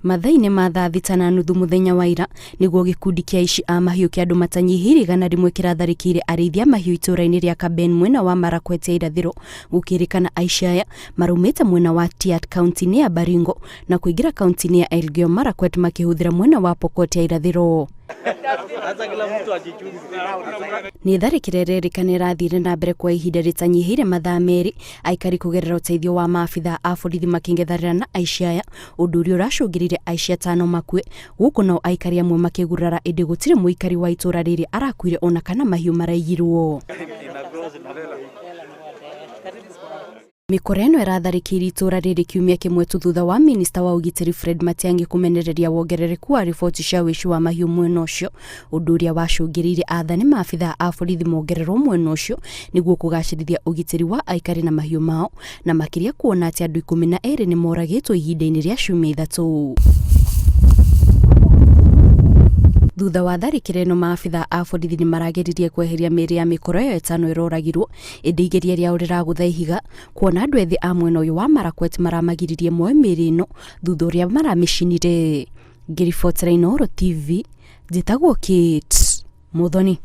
Mathaa-inĩ ma thaa thita na nuthu mũthenya wa ira nĩguo gĩkundi kĩa aici a mahiũ kĩa andũ matanyihĩire 100 kĩratharĩkĩire arĩithi a mahiũ itũũra-inĩ rĩa Kaben mwena wa Marakwet ya irathĩro. Gũkĩrĩkana aici aya maraumĩte mwena wa Tiat kaunti-inĩ ya Baringo na kũingĩra kaunti-inĩ ya Elgeyo Marakwet makĩhũthĩra mwena wa Pokot ya irathĩro. Nĩ tharĩkĩra ĩrerĩkana ĩrathire na mbere kwa ihinda rĩtanyihĩire mathaa merĩ, aikari kũgerera ũteithio wa maabithaa a borithi makĩng'ethanĩra na aici aya, ũndũ ũrĩa ũracũngĩrĩirie aici atano makue, gũkũ nao aikari amwe makĩgurara ĩndĩ gũtirĩ mũikari wa itũra rĩrĩ arakuire ona kana mahiũ maraiyirwo. Mĩkora ĩno ĩratharĩkĩire itũra rĩrĩ kiumia kĩmwe tu thutha wa minista wa ũgitĩri Fred Matiang'i kũmenereria wongerereku wa riboti cia ũici wa mahiũ mwena ũcio, ũndũ ũrĩa wacũngĩrĩirie athani maabithaa a borithi mongererwo mwena ũcio nĩguo kũgacĩrithia ũgitĩri wa aikari na mahiũ mao, na makĩria kuona atĩ andũ 12 nĩ moragĩtwo ihinda-inĩ rĩa ciumia ithatũ. Thutha wa tharĩkĩro ĩno maabithaa a borithi nĩ marageririe kweheria mĩĩrĩ ya mĩkora ĩyo ĩtano ĩroragirwo Ĩndĩ igeria rĩao rĩragũtha ihiga kuona andũ ethĩ a mwena ũyũ wa Marakwet maramagiririe moe mĩĩrĩ ĩno thutha ũrĩa maramĩcinire. Ngĩribotera Inooro TV, njĩtagwo Kate Muthoni.